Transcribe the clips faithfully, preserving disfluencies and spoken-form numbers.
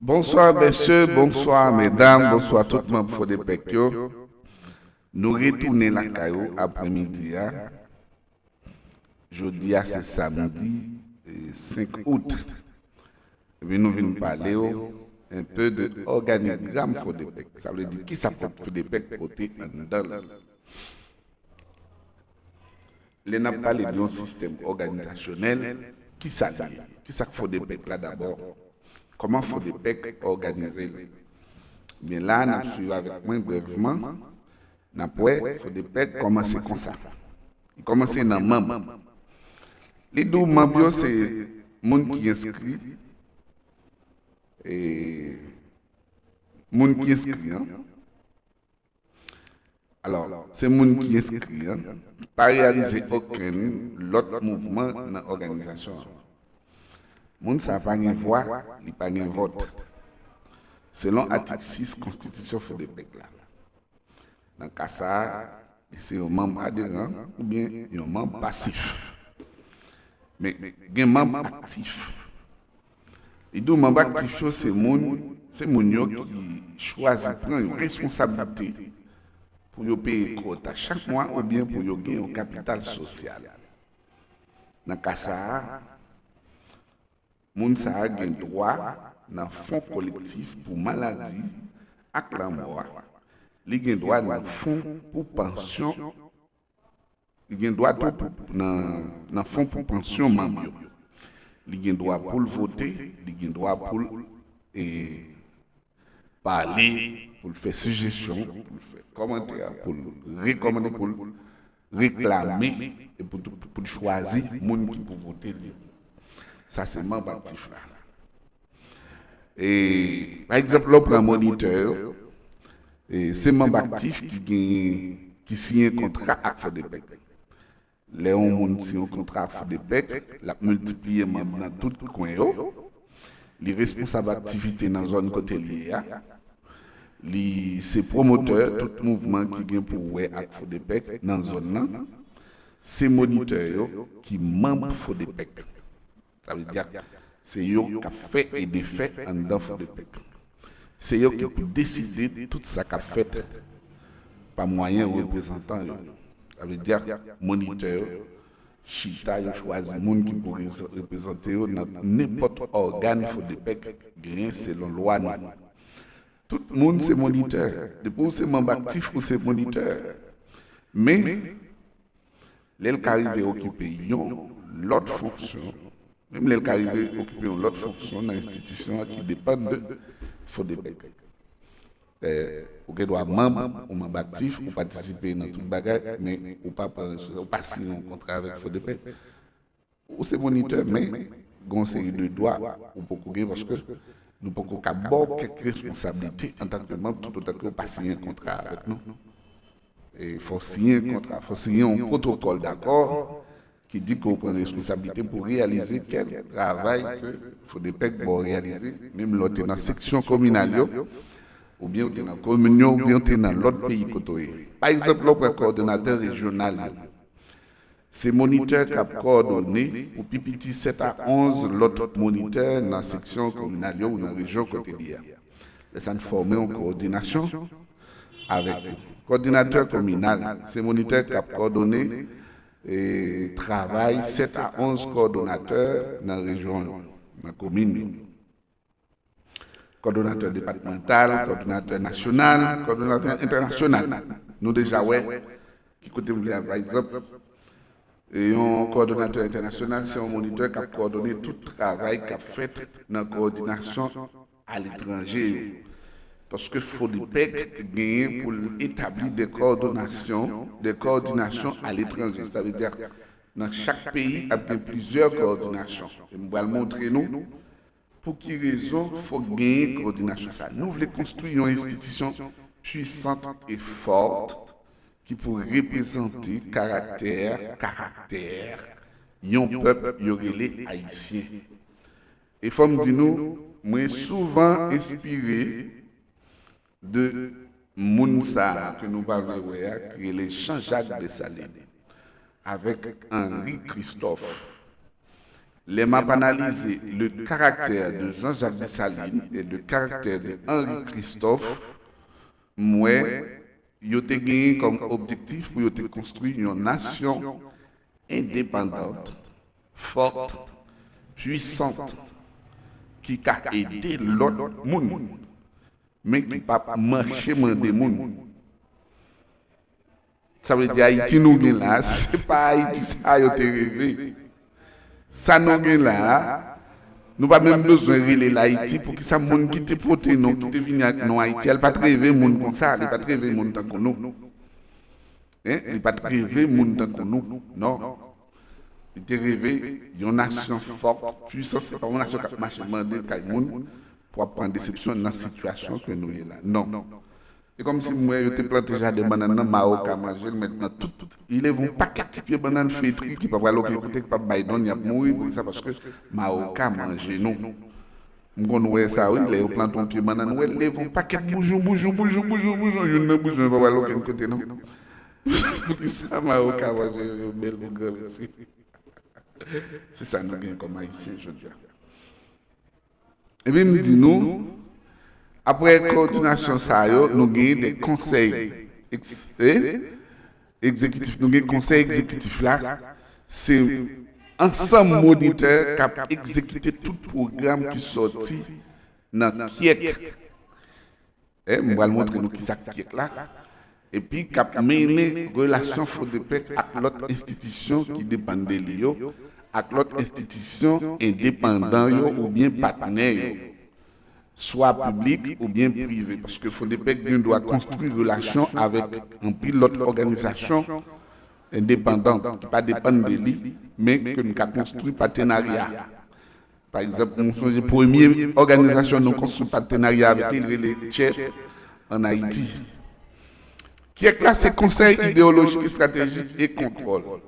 Bonswa mesye, bonswa medam, bonswa tout manm Fodepec yo. Nou retounen lakay ou apremidi a. Jodi a se samdi, eh, senk out. Epi nou vin pale w un peu de òganigram Fodepec. Sa vle di kisa Fodepec pote anndan l. Lè n ap pale de yon sistèm òganizasyonèl, kisa l ye? Kisa k Fodepec la dabò? Kòman Fodepec òganize l? Byen la, n ap swiv avèk mwen brèvman. N ap wè, Fodepec kòmanse konsa. Li kòmanse nan manm. Li di w manm yo se moun ki enskri, e, moun ki enskri, an. Alò, se moun ki enskri, an, pa reyalize okenn lòt mouvman nan òganizasyon an. Moun sa a pa gen vwa, li pa gen vòt. Selon atik sis konstitisyon Fodepec la. Nan ka sa a, li se yon manm aderan oubyen yon manm pasif. Men gen manm aktif. Li di w manm aktif yo se moun, se moun yo ki chwazi pran yon responsablite pou yo peye kòd a chak mwa oubyen pou yo gen yon kapital sosyal. Nan ka sa a, moun sa a gen dwa nan fon kolektif pou maladi ak lanmò a. Li gen dwa nan fon pou pansyon. Li gen dwa tou pou, nan, nan fon pou pansyon manm yo. Li gen dwa pou l vote, li gen dwa pou l, e, pale, pou l fè sijesyon, pou l fè kòmantè, pou l rekòmande, pou l reklame, e pou, pou l chwazi moun ki pou vote li. Sa se manm aktif la. E, pa egzanp, lè w pran monitè yo, e, se manm aktif ki genyen, ki siyen kontra ak Fodepec. Lè yon moun siyen yon kontra ak Fodepec, l ap miltipliye manm nan tout kwen yo. Li responsab aktivite nan zòn kote l ye a. Li se pwomotè tout mouvman ki gen pou wè ak Fodepec nan zòn nan. Se monitè yo ki manm Fodepec. Sa vle di, se yo k ap fè e defè anndan Fodepec. Se yo ki pou deside tout sa k ap fèt pa mwayen reprezantan yo. Sa vle di, monitè yo chita, yo chwazi moun ki pou reze-, reprezante yo nan nenpòt ògàn Fodepec genyen selon lwa nou. Tout moun se monitè. Depi w se manm aktif, ou se monitè. Men, lè l ka rive okipe yon lòt fonksyon, menm lè l ka rive okipe yon lòt fonksyon nan enstitisyon an ki depann de Fodepec. Eh, ou gen dwa manm, ou manm aktif, ou patisipe nan tout bagay, men ou pa pran, ou pa siyen yon kontra avèk Fodepec. Ou se monitè, men gen yon seri de dwa ou poko gen paske nou poko ka ba w kèk responsablite antanke manm, toutotan ke w pa siyen kontra avèk nou. E fò w siyen kontra, fò w siyen yon pwotokòl dakò ki di ke w pran responsablite pou reyalize kèk travay ke Fodepec ba w reyalize, menm lè w te nan seksyon kominal yo, oubyen w te nan komin yo, oubyen w te nan lòt peyi kote w ye. Pa egzanp, lè w pran kowòdonatè rejyonal yo, se monitè k ap kowòdone pou pi piti sèt a onz lòt monitè nan seksyon kominal yo ou nan rejyon kote l ye a. Lè sa n fòme yon kowòdinasyon avèk yo. Kowòdinatè kominal, se monitè k ap kowòdone, e, travay sèt a onz kowòdonatè nan rejyon yo, nan komin yo. Kòdonatè depatmantal, kòdonatè nasyonal, kòdonatè entènasyonal. Nou deja wè ki kote m vle al, pa egzanp, e yon kòdonatè entènasyonal, se yon monitè k ap kòdone tout travay k ap fèt nan kowòdinasyon aletranje yo. Paske Fodepec genyen pou l etabli de kòdonasyon, de kòdinasyon aletranje. Sa vle di, nan chak peyi, ap gen plizyè kòdinasyon. E m pral montre nou pou ki rezon fòk genyen kowòdinasyon sa a? Nou vle konstwi yon enstitisyon pwisant e fòt ki pou reprezante karaktè, karaktè yon pèp yo rele Ayisyen. E fò m di nou, mwen souvan enspire de moun sa a ke nou pa vle wè a, ki rele Jean-Jacques Dessalines, avèk Henri Christophe. Lè m ap analize le caractère de Jean-Jacques Dessalines et le caractère de Henri Christophe, m wè yo te genyen kòm objektif pou yo te konstwi yon nasyon endepandant, fòt, pwisant, ki ka ede lòt moun, men ki p ap mache mande moun. Sa vle di Ayiti nou gen la, se pa Ayiti sa yo te reve. Sa nou gen la, nou pa menm bezwen rele l Ayiti. Poukisa moun ki te pote non, ki te vini ak non Ayiti a, li pa t reve moun konsa, li pa t reve moun tankou nou. Hein? Li pa t reve moun tankou nou, non. Li te reve yon nasyon fòt, pwisan, se pa yon nasyon k ap mache mande kay moun pou ap pran desepsyon nan sitiyasyon ke nou ye la. Non. E kòmsi m wè yo te plante jaden bannann nan, mawoka manje l, mentnan tout. Li leve yon pakèt ti pye bannann fetri ki pa pral okenn kote, ki p ap bay donn, y ap mouri. Poukisa? Paske mawoka manje nou. M konn wè sa, wi, lè yo plante yon pye bannann, ou wè l leve yon pakèt boujon, boujon, boujon, boujon, boujon, youn nan boujon yo pa pral okenn kote, non. Poukisa mawoka manje yo bèl pou granmesi? Se sa nou gen kòm Ayisyen jodi a. Epi m di nou, apre kowòdinasyon sa yo, nou gen de konsèy eks- e, egzekitif. Nou gen konsèy egzekitif la, se ansanm monitè k ap egzekite tout pwogram ki sòti nan kyèk. E, m pral montre nou kisa k kyèk la. Epi k ap mennen relasyon Fodepec ak lòt enstitisyon ki depann de li yo, ak lòt enstitisyon endepandan yo oubyen patnè yo, swa piblik oubyen prive, paske Fodepec gen dwa konstwi relasyon avèk anpil lòt òganizasyon endepandan ki pa depann de li, men ke n ka konstwi patenarya. Pa egzanp, m sonje premye òganizasyon nou konstwi patenarya avèk li, li rele Chef en Haïti. Kyèk la se Konsèy Ideyolojik, Estratejik e Kontwòl.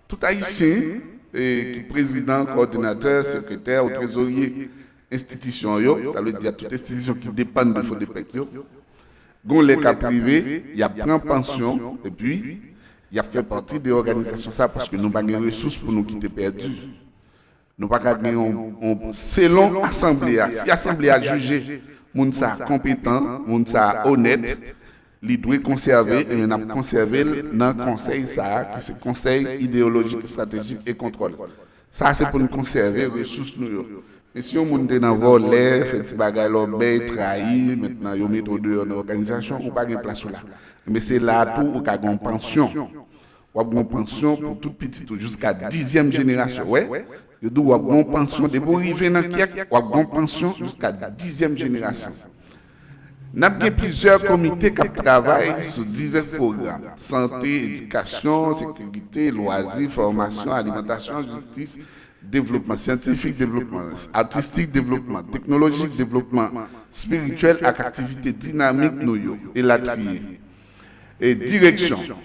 Tout Ayisyen, e, ki prezidan, kowòdinatè, sekretè ou trezorye enstitisyon yo, sa vle di tout enstitisyon ki depann de Fodepec yo, gon lè k ap rive, y ap pran pansyon, epi y ap fè pati de òganizasyon sa, paske nou pa gen resous pou nou kite pèdi. Nou pa ka gen yon, yon selon asanble a. Si asanble a jije moun sa a konpetan, moun sa a onèt, li dwe konsève, ebyen n ap konsève l nan konsèy sa a, ki se Konsèy Ideyolojik, Estratejik e Kontwòl. Sa a se pou n konsève resous nou yo. Men si yon moun te nan vòlè, fè ti bagay lòbèy, trayi, mentnan yo mete w deyò nan òganizasyon, ou pa gen plas ou la. Men se la a tou ou ka gen yon pansyon. W ap gen yon pansyon pou tout pitit ou jiska dizyèm jenerasyon. Wè, yo di w ap gen yon pansyon. Depi w rive nan kyèk, w ap gen yon pansyon jiska dizyèm jenerasyon. N ap gen plizyè komite k ap travay sou divès pwogram, sante, edikasyon, sekirite, lwazi, fòmasyon, alimantasyon, jistis, devlopman syantifik, devlopman atistik, devlopman teknolojik, devlopman espirityèl ak aktivite dinamik nou yo, elatriye. E direksyon.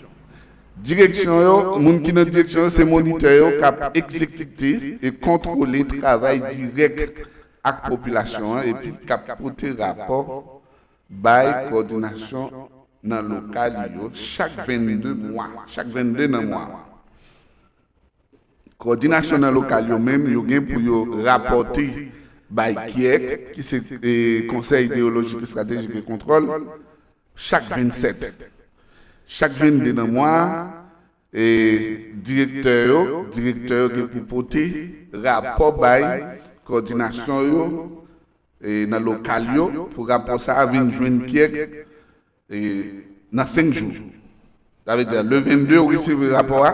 Direksyon yo, moun ki nan direksyon yo, se monitè yo k ap egzekite e kontwole travay dirèk ak popilasyon an, epi k ap pote rapò bay kowòdinasyon nan lokal yo chak vennde mwa, chak vennde nan mwa. Kowòdinasyon nan lokal yo menm, yo gen pou yo rapòte bay kyèk, ki se, e, Konsèy Ideyolojik, Estratejik e Kontwòl, chak vennsèt. Chak vennde nan mwa a, e, direktè yo, direktè yo gen pou pote rapò bay kowòdinasyon yo, e, nan lokal yo, pou rapò sa a vin jwenn kyèk, e, nan senk jou. Sa vle di, le vennde, ou resevwa rapò a,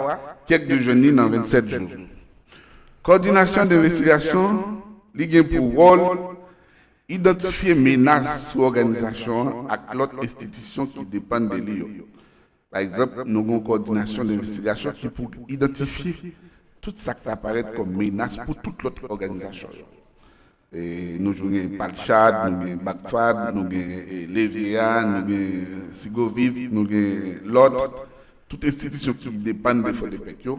kyèk de jwenn li nan vennsèt jou. Kowòdinasyon de envestigasyon, li gen pou wòl idantifye menas sou òganizasyon an ak lòt enstitisyon ki depann de li yo. Pa egzanp, nou gen yon kowòdinasyon de envestigasyon ki pou idantifye tout sa k ta parèt kòm menas pou tout lòt òganizasyon yo. E nou gen Palchad, nou gen Bakfad, nou gen, e, Levea, nou gen Sigoviv, nou gen lòt, tout enstitisyon ki depann de Fodepec yo,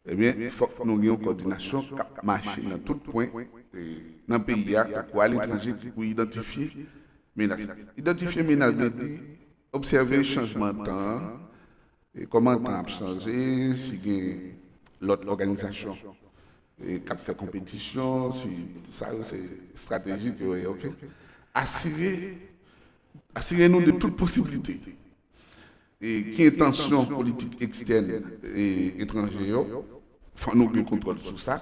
ebyen, fòk nou gen yon kowòdinasyon k ap mache nan tout pwen, e, nan peyi a, tankou aletranje, pou idantifye menas. Idantifye menas vle di obsève chanjman tan an, e kòman tan ap chanje, si gen lòt òganizasyon e k ap fè konpetisyon, si sa yo se estrateji ke yo ye, oke. Asire, asire nou de tout posiblite. E ki entansyon politik ekstèn e etranje yo, fò nou gen kontwòl sou sa.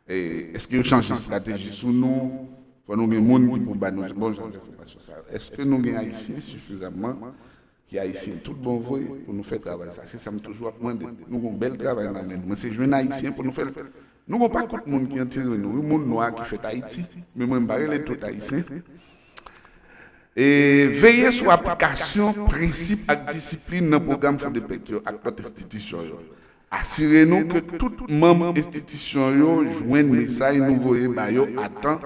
E èske yo chanje estrateji sou nou? Fò nou gen moun ki pou ba nou bon jan enfòmasyon sa yo. Èske nou gen Ayisyen sifizamman ki Ayisyen tout bon vre pou nou fè travay sa? Se sa m toujou ap mande. Nou gon bèl travay nan men nou, men se jwenn Ayisyen pou nou fè l. Nou gon pakèt moun ki antere nou, wi, moun nwa ki fèt Ayiti, men mwen m pa rele tout Ayisyen. E veye sou aplikasyon prensip ak disiplin nan pwogram Fodepec yo ak lòt enstitisyon yo. Asire nou ke tout manm enstitisyon yo jwenn mesaj nou voye ba yo a tan.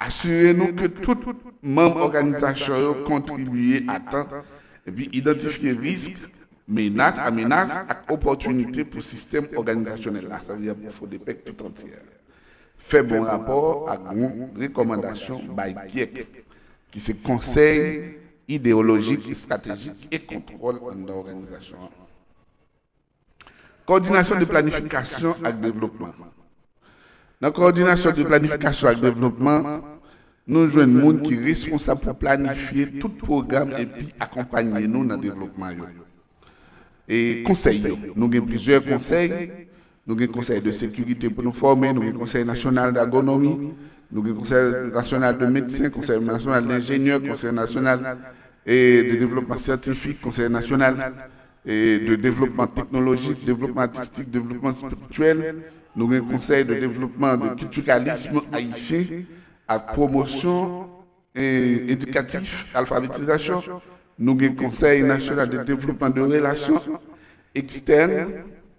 Asire nou ke tout manm òganizasyon yo kontribiye a tan. Epi idantifye risk, menas, a menas ak opòtinite pou sistèm òganizasyonèl la, sa vle di pou Fodepec tout antyè. Fè bon rapò ak bon rekòmandasyon bay GIEC, ki se Konsèy Ideyolojik, Estratejik e Kontwòl anndan òganizasyon an. Kowòdinasyon de planifikasyon ak devlopman. Nan kowòdinasyon de planifikasyon ak devlopman, nou jwenn moun ki responsab pou planifye tout pwogram epi akonpanye nou nan devlopman yo. E konsèy yo, nou gen plizyè konsèy. Nou gen konsèy de sekirite pou nou fòme, nou gen konsèy nasyonal d'agwonomi, nou gen konsèy nasyonal de medsen, konsèy nasyonal d'enjenyè, konsèy nasyonal e de devlopman syantifik, konsèy nasyonal e de devlopman teknolojik, devlopman atistik, devlopman espirityèl. Nou gen konsèy de devlopman de kiltiralism ayisyen ak pwomosyon e edikatif, alfabetizasyon. Nou gen Konsèy Nasyonal de Devlopman de Relasyon Ekstèn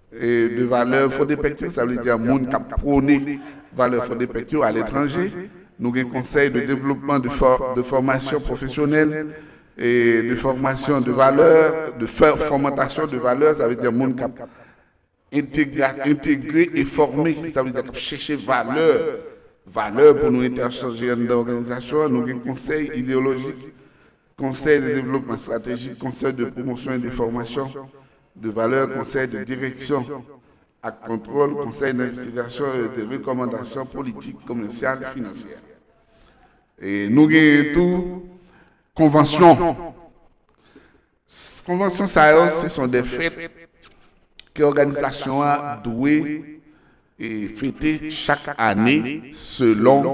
e de Valè Fodepec yo, sa vle di moun k ap pwone valè Fodepec yo aletranje. Nou gen Konsèy de Devlopman de, fò, de Fòmasyon Pwofesyonèl e de Fòmasyon de Valè, de fè, fòmantasyon de valè, sa vle di moun k ap entegra, entegre e fòme, sa vle di k ap chèche valè, valè pou nou entèchanje anndan òganizasyon an. Nou gen konsèy ideyolojik, konsèy de devlopman estratejik, konsèy de pwomosyon e de fòmasyon de valè, konsèy de direksyon ak kontwòl, konsèy denvestigasyon e de rekòmandasyon politik, komèsyal, finansyè. E nou gen tou konvansyon. Konvansyon sa yo, se son de fèt ke òganizasyon an dwe e, fete chak ane selon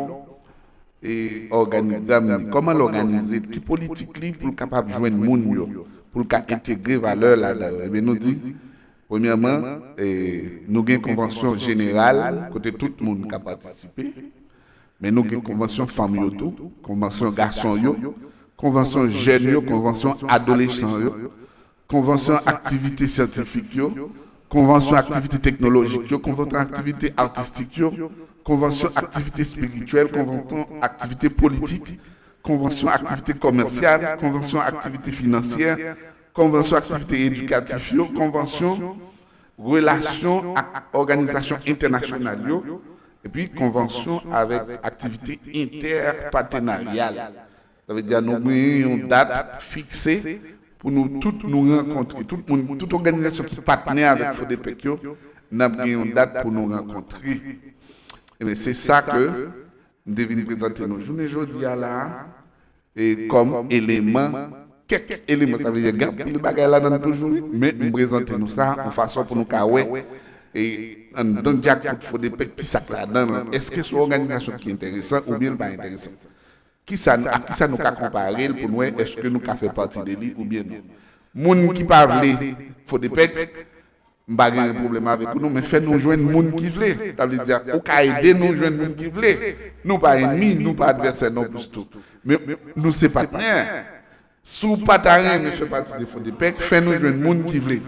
e, òganigram li. Kòman l òganize l, ki politik li pou l kapab jwenn moun yo, pou l ka entegre valè ladan yo. Ebyen, nou di, premyèman, e, nou gen konvansyon jeneral kote tout moun ka patisipe. Men nou gen konvansyon fanm yo tou, konvansyon gason yo, konvansyon jèn yo, konvansyon adolesan yo, konvansyon aktivite syantifik yo, konvansyon aktivite teknolojik yo, konvansyon aktivite atistik yo, konvansyon aktivite espirityèl, konvansyon aktivite politik, konvansyon aktivite komèsyal, konvansyon aktivite finansyè, konvansyon aktivite edikatif yo, konvansyon relasyon ak òganizasyon entènasyonal yo, epi konvansyon avèk aktivite entèpatenaryal. Sa vle di nou gen yon dat fikse pou nou tout nou rankontre, tout moun, tout òganizasyon ki patnè avèk Fodepec yo, n ap gen yon dat pou nou rankontre. Ebyen, se sa ke m te vin prezante nou jounen jodi a la a, e kòm eleman, kèk eleman, sa vle di gen anpil bagay ladan l toujou, wi, men m prezante nou sa yon fason pou nou ka wè, e anndan dyakout Fodepec, kisa k ladan l, èske se yon òganizasyon ki enteresan oubyen l pa enteresan? Kisa, ak kisa nou ka konpare l pou n wè èske nou ka fè pati de li oubyen non? Moun ki pa vle Fodepec, m pa gen pwoblèm avèk ou non, men fè nou jwenn moun ki vle. Sa vle di, ou ka ede nou jwenn moun ki vle. Nou pa ènmi, nou pa advèsè non plis tou. Men nou se patnè. Si w pa ta renmen fè pati de Fodepec, fè nou jwenn moun ki vle.